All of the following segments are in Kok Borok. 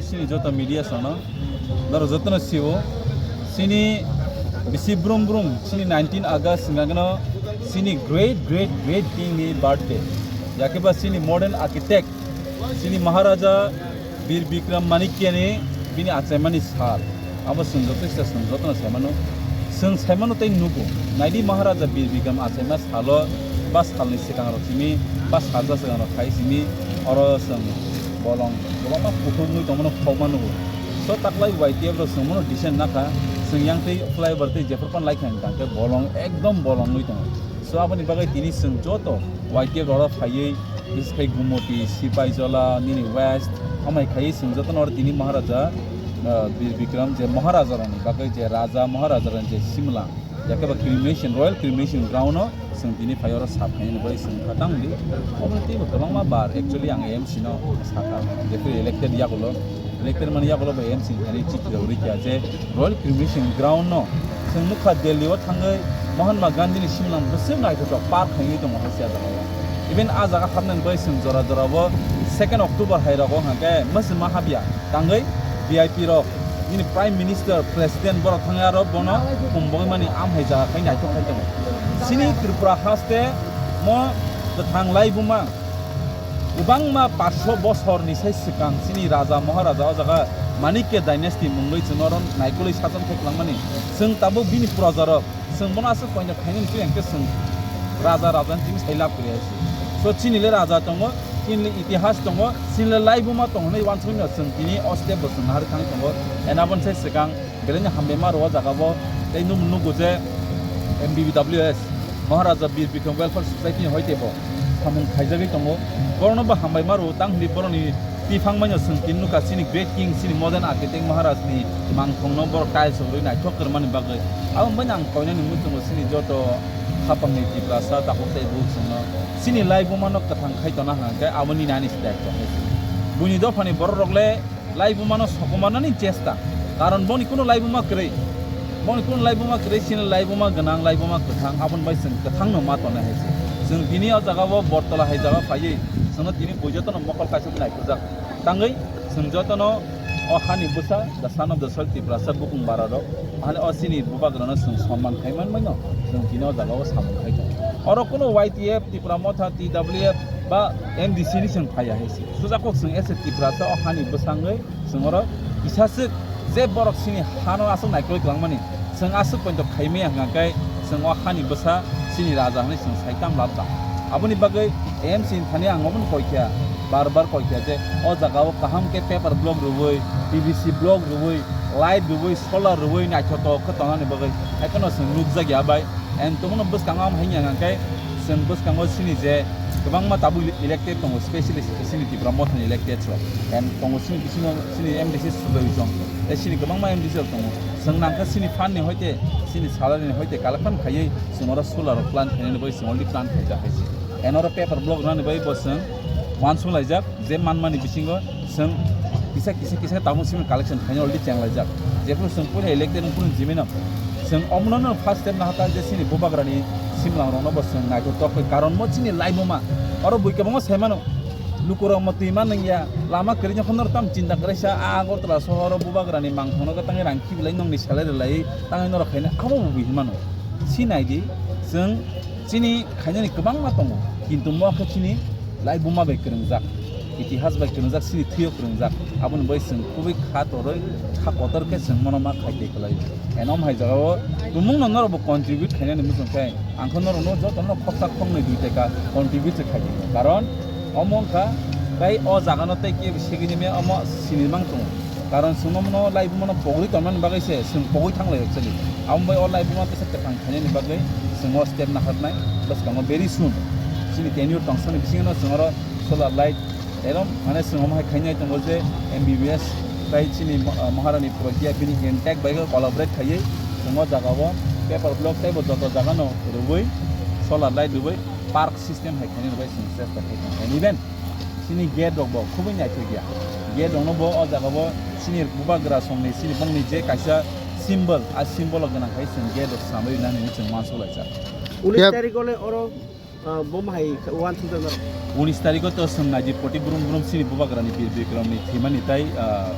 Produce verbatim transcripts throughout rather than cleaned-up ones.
Chini joto media sono, noro jotono siwo, chini bisi brum brum, chini nineteen August hingkha keno chini great great great king ni birthday. Yakeba chini modern architect, chini Maharaja Bir Bikram Manikya ni bini achaimani sal. Abo chwng joto se chwng jotono sai mano. Chwng sai mano tei nugo. Naidi Maharaja Bir Bikram achaima salo ba salni swkang rok simi ba salsa swkang rok khai simi oro chwng bolong kwbangma kuthuk wngwi tongmano khokma nugo. So taklai Y T F rok chwng mano decent nakha. Chwng yang tei flyover tei jephru pan lai kha hwnkha hwnkhe bolong ekdom bolong wngwi tongo. So aboni bagwi tini chwng joto Y T F rok phaiwi Biskhe Gumoti, Sipaijola, nini West, amai khai chwng jotono oro tini Maharaja, ah, Bir Bikram je Maharaja rokni bagwi je Raja Maharaja rokni je Simla, yakeba cremation, Royal Cremation Ground no chwng tini phai oro sap khainani bagwi chwng kha tang di. Omo teibo kwbangma bar actually ang A M C no sakha, jephru elected yagulo, elected mani yagulo bo A M C ni thani chithi rok rikha je Royal Cremation Ground no chwng nukha Delhi o thangwi Mahatma Gandhi ni simlang bwswk naithotok park khainwi tongo hai se a jaga o. Even a jaga hapnani bai chwng jora jora o second October hai rogo hwnkhe mwswma hapya tangwi V I P rok nini Prime Minister, President borok thangwi aro bono kumbogwi mani am hai jaga khai naithok khai tongo. Chini Tripura haste mo kwthang laibuma kwbangma paanch sho bosorni sai swkang chini Raja Maharaja o jaga Manikya dynasty mungwi chwng oro naikolwi sajon khe kwlangmani. Chwng tabuk bini projarok chwng bono aswk koinok khainani twi hwnkhe chwng Raja Rajani twi sai lab kwrwi hai se. So chini le Raja tongo, chini le itihas tongo, chini le laibuma tongo hinwi uansukmano chwng tini o step bo chwng naharwi thangwi tongo. And aboni sai swkang Belai no hambai ma rwo o jaga o. Tei nung nugo je M B B W S, Maharaja Bir Bikram Welfare Society ni hoi tebo samung khaijagwi tongo. Borokno bo hambai ma rwo, tang hwnwi borokni tiphang maino chwng tini nukha chini great king, chini modern architect Maharaj ni mangthong no borok tiles rwi naithok kwrwmani bagwi. Abo wngbaino ang koinani muchungo chini joto khapang ni Tiprasa takhuk tei bukhuk chwngno chini laibuma no kwthang khai tona hwnkhe abo nini ani step tong. Buini dopha ni borok rok le laibuma no sokomanani chesta, karon boni kuno laibuma kwrwi, boni kuno laibuma kwrwi, chini laibuma gwnang, laibuma kwthang, aboni bai chwng kwthang no ma tona hai se. Chwng tini o jaga o Bortola hai jaga phaiwi chwngno tini bui jotono mokol kaisa naikhorjak tangwi chwng jotono o hani bwsa, the son of the soil, Tiprasa bukung bara rok, hani o chini bubagrano chwng sonman khai manmai no chwng tini o jaga o samung khai tongo. Oro kuno Y T F, Tipra Motha, T W F ba M D C ni chwng phaiya hai se. Sujakok chwng ese Tiprasa o hani bwsangwi chwng oro kisaswk je borok chini hano aswk naikolwi kwlangmani, chwng aswk poito khaimaya hwnkha khe chwng o hani bwsa chini raja hwnwi chwng sai tam lab jang. Aboni bagwi A M C ni thani ang obono koikha, bar bar koikha je o jaga o kaham khe paper block rwui, P V C block rwui, light rwui, solar rwui naithotok khe tongnani bagwi hai kheno chwng nukjakya bai. And tongmano bwskango ang hai hwnka khe chwng bwskango chini je kwbangma tabuk elected tongo, specially chini Tipra Mothani elected rok. And tongo chini bisingo chini M D C Sujoy Chong, tei chini kwbangma M D C rok tongo. Chwng nangkha chini fund ni hoite, chini salary ni hoite collection khaiwi chwng oro solar rok plan khainani bai chwng already plan khaijak hai se. And oro paper block rwnani bai bo chwng uansuk laijak. Je manmani bisingo chwng kisa kisa kisa tabuk simi collection khaina already chenglaijak. Jephuru chwng puila elected wngphuru jimino chwng omono no first step nahata je chini bubagrani simlang rokno bo chwng naithotok khe, karon bo chini laibuma oro bui kwbangma sai mano. Lukurok mo twi ma nungya, lama kwrwini phano tam chinta kwrwisa, a Agartala sohoro bubagrani mangthokno tangwi rang khibilai nongni salai rwlai tangwi norok khaina abo bo bui hinmano. Si naidi, chwng chini khainani kwbangma tongo, kintu mo khe chini laibuma bai kwrwngjak, itihas bai kwrwngjak, chini thwio kwrwngjak. Aboni bai chwng kubui kha torwi, kha kotor khe chwng mono ma khai tei kwlai. Enom hai jagao tumungno norokbo contribute khainani muchung khe, ang khe norokno jotono khoksa khoknwi dui taka contribute se khai tei. Karon omo wngkha tei o jagano tei kebo segini me omo sinimang tongo. Karon chwng omono laibumano pogwi tongmani bagwi se chwng pogwi thanglai actually. Amo bai o laibuma teisa kwthang khainani bagwi chwng o step naharnai bwskango very soon. Chini tenure tongthokni bisingo chwng oro solar light erom mane chwng omo hai khainai tongo je M B B S tei chini mo-, Maharani Pragya bini intact bai collaborate khaiwi chwng o jagao paper block tei bo joto jagano rwui solar light rwui park system hai khainani bai chwng chesta khai tongo. And even chini gate rok bo khubui naithok ya. Gate rok no bo o jaga bo chini bubagra song ni chini bongni je kaisa symbol, a symbol o gwnang khai chwng gate rok swnamwi nani hinwi chwng uansuk laijak. Unis Yep. Tarik ole oro Ah, bo mahai uansukjak norok. Unis tarikho to chwng naidi poti brum brum chini bubagrani Bir Bikramni thwimani tai, ah,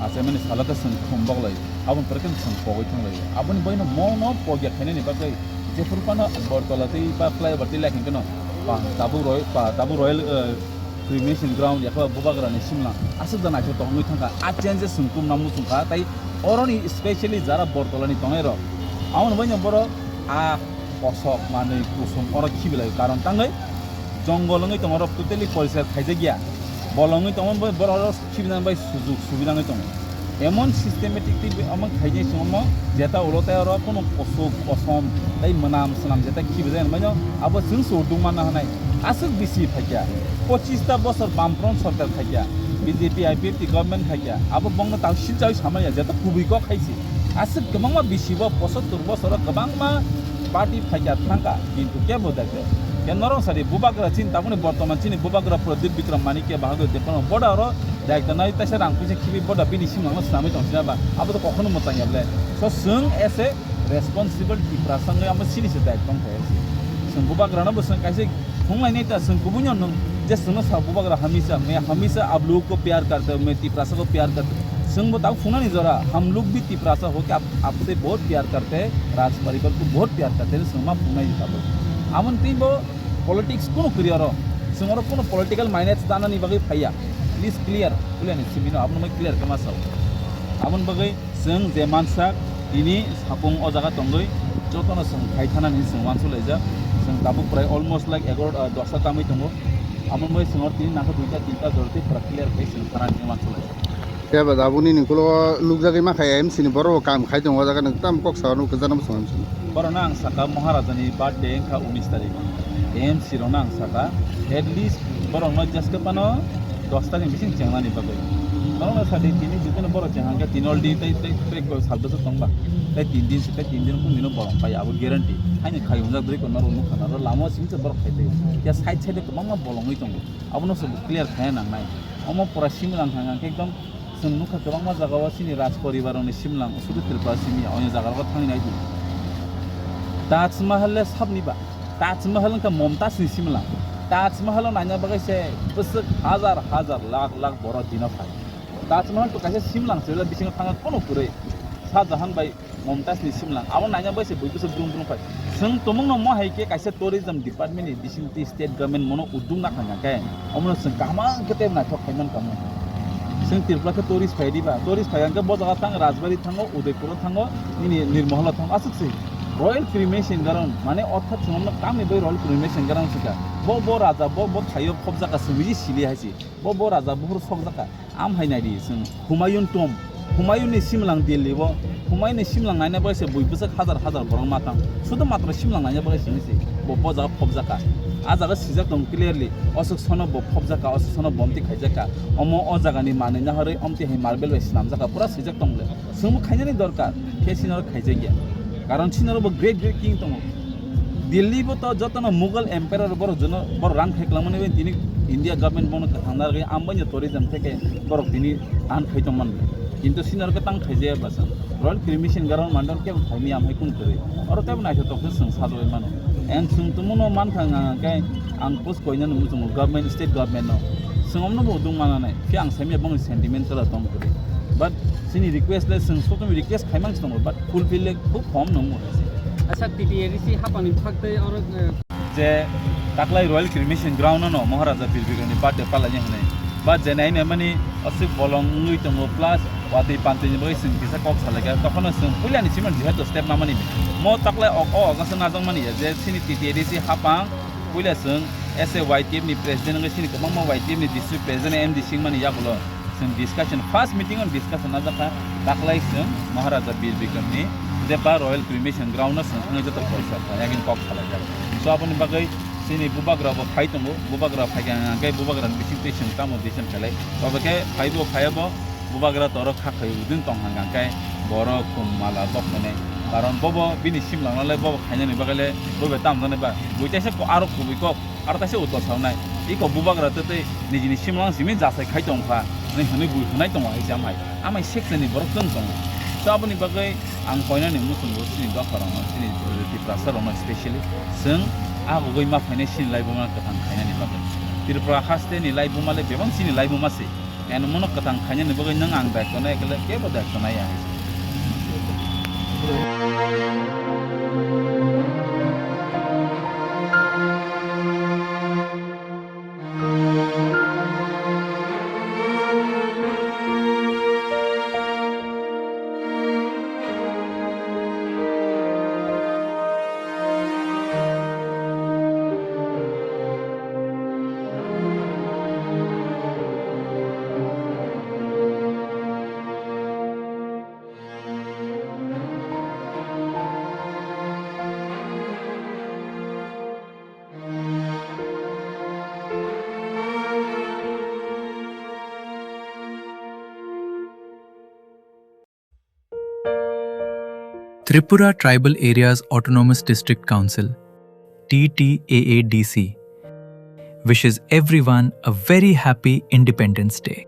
achaimani salo khe chwng khum boglai. Aboni pore khe chwng pogwi thanglaio. Aboni bagwino mono pogya khainani bagwi jephuru phano Agartala tei ba flyover tei lai khe kheno pa tabuk roi-, pa tabuk Royal, ah, Cremation Ground yakha bubagrani simla aswk da naithok tongwi thangkha. A changes chwng tumna muchungkha tei oroni specially jara Agartalani tongnairok. Aboni bagwino borok a kosok manwi kusum oro khibilaio, karon tangwi jongol wngwi tongo, oro totally poriskar khaijakya, bolong wngwi tongo, borok oro khibinani bai sujuk subida wngwi tongo. Emon systematic tei omo khaijak se omo jeta ulo tei oro kunu kusuk kosom tei mwnam swnam jeta khibijak hinwi abo chwng se urduk manna hwnwi aswk bisi phaikya, pochista bosor Bamfront sorkar khaikya, B J P I P F T government khaikya, abo bongno tang silchawi samaya jeta kubui kok khaisi. Aswk kwbangma bisi bo pochottor bosoro kwbangma party phaikha thangkha, kintu kebo dakhe. Khe norok sadi bubagra chini tabukni bortoman chini bubagra Pradyut Bikram Manikya Bahadur Debbarma boda oro daikta nai taisa rang puisa khibi boda bini simangno swnamwi tong sina ba abo to kokhono mwchang ya ble. So chwng as a responsible Tiprasa wngwi amo sini se daik tong khe. Chwng bubagrano bo chwng kaisa Phunglai neta chwng kubui no nwng je chwngno sa bubagra hamisa, "Main hamisa aap log ko pyar karta hu, main Tiprasa ko pyar karta hu." Chwng bo tabuk phungnani jora, "Hum log bhi Tiprasa ho ke aap, aapse bahut pyar karte hain, Raj parivar ko bahut pyar karte hain," chwng ma phungnai tabuk. Amoni twi bo politics kunu kwrwi oro. Chwng oro kunu political minus danani bagwi phaiya. Please clear, puilani simi no abono mai clear khe ma sao. Aboni bagwi Chwng je mansa tini sapung o jaga tongwi jotono chwng khai thana hinwi chwng uansuk laijak. Chwng tabuk prai almost like egaro, ah, dosta tamwi tongo. Amo bai chwng oro tini nangkhe duita tinta jora tei pura clear khai chwng thana hinwi uansuk laijak. Khe ba tabuk nini ukulok o nukjagwi mankha M C ni borok bo kam khai tongo o jaga nwng tamo kok sao nukjagwi chwng uansuk. Borokno ang saka Maharajani birthday wngkha unis tarikh. M C rokno ang saka at least borokno jeske phano dosta ni bising chengnani bagwi. Norokno sadi tini jikunu borok chengha khe tini already tei, tei, tei sal bwswk tongba. Tei tin din se, tei tin din kung dino bolong pai abo guarantee. Haini khai hunjak dui ko norok nukha norok lama o simi se borok khai tei. Ya side side o kwbangma bolongwi tongo. Abono se clear khai nangnai. Omo pura simi lang thang khe ekdom chwng nukha kwbangma jaga o chini Raj poribar rokni simlang sudu Tripura simi ya. Onya jaga rogo thangwi nai di. Taj Mahal le sabni ba? Taj Mahal wngkha Mumtaj ni simlang. Taj Mahal o naina bagwi se bwswk hajar hajar lakh lakh borok dino phai. Taj Mahal to kaisa simlang se, bisingo thangna kono kwrwi. Shah Jahan bai Mumtaj ni simlang. Abo naina bagwi se bui bwswk brum brum phai. Chwng tumungno mo hai khe kaisa tourism department ni bising twi state government mono udduk na kha khe. Omono chwng kaham khe tei naithok khai man kamo. Chwng Tripura khe tourist phai diba. Tourist phai khe bo jaga thang Rajbari thango, Udaipur o thango, nini Nirmahal o thango. Aswk se Royal Cremation Ground, mane orthat chwng omono tamni bai Royal Cremation Ground swngkha. Bo, bo raja, bo, bo thaio phobjakha, chwng biji sili hai se. Bo, bo raja buhur sokjakha. Am hai nai di chwng Humayun tomb, Humayun ni simlang Delhi o, Humayun ni simlang naina bagwi se bui bwswk hajar hajar borok ma tang. Sudu matro simlang naina bagwi simi se bo, bo jaga phobjakha. A jaga sijak tong clearly, oswk sono bo phobjakha, oswk sono bomti khaijakha. Omo o jaga ni manwi nahorwi omti hai marble bai swnamjakha, pura sijak tong le. Chwngbo khainani dorkar, khe sinoro khaijakya. Karon sinoro bo great great king tongo. Delhi bo to jotono Mughal Emperor borok jono, borok run khai kwlangmani bai tini India government bono kwthang narwgwi ambai tourism theke borok tini run khai tongmani. Kintu sinoro khe tang khaijaya bwsa. Royal Cremation Ground mandar khe khaimya amhai kung kwrwi. Oro tebo naithotok khe chwng sajagwi mano. Ang chwng tumuno mankha nga khe ang post koinani muchungo government, state government no. Chwng omno bo dung mananai. Khe ang saimya bongni sentiment chwla tong kwrwi. But chini request le chwng sotoni request khaimang se tongo, but fulfill le khub kom nung mano. Acha, T T A D C hapangni phaktwi oro, eh, je taklai Royal Cremation Ground no Maharaja Bir Bikramni birthday palaini hwnwi. But je nai nai mani aswk bolong wngwi tongo, plus watwi pantwini bagwi chwng kisa kok salaikha. Tokhono chwng puilani simon jehetu step namani. Mo taklai o, o, o, gasa najak mani ya, je chini T T A D C hapang puila chwng as a Y T F ni president wngwi chini kwbangma Y T F ni district president M D singmani yagulo. Chwng discussion, first meeting on discussion najak kha, taklai chwng Maharaja Bir Bikramni je ba Royal Cremation Ground no chwng thangwi joto poisa kha, yakin kok salaijak. So aboni bagwi chini bubagra bo phai tongo, bubagra phai kha hwnkhe bubagra ni bising twi chwng tamo decision khailai. Tobe khe phai bo phai bo bubagra toro kha khai udin tong hwnkhe borok kum mala bok khainai. Karon bobo bini simlangno le bobo khainani bagwi le bobo tamjani ba. Buitaisa ko aro kubui kok. Aro kaisa uttor sawnai, iko bubagra tei tei nijini simlang simi jasai khai tong kha, hwnwi hwnwi bui hwnai tongo hai se amhai. Amhai section ni borok chwng tongo. Aboni bagwi ang koinani muchungo chini dopharokno, chini Tiprasarokno specially chwng agugwi ma phainai chini laibuma kwthang khainani bagwi. Tripura hasteni laibuma le bebak chini laibuma se. Eno mono kwthang khainani bagwi nwng ang daikto nai khe le kebo daikto nai ya. Tripura Tribal Areas Autonomous District Council, T T A A D C, wishes everyone a very happy Independence Day.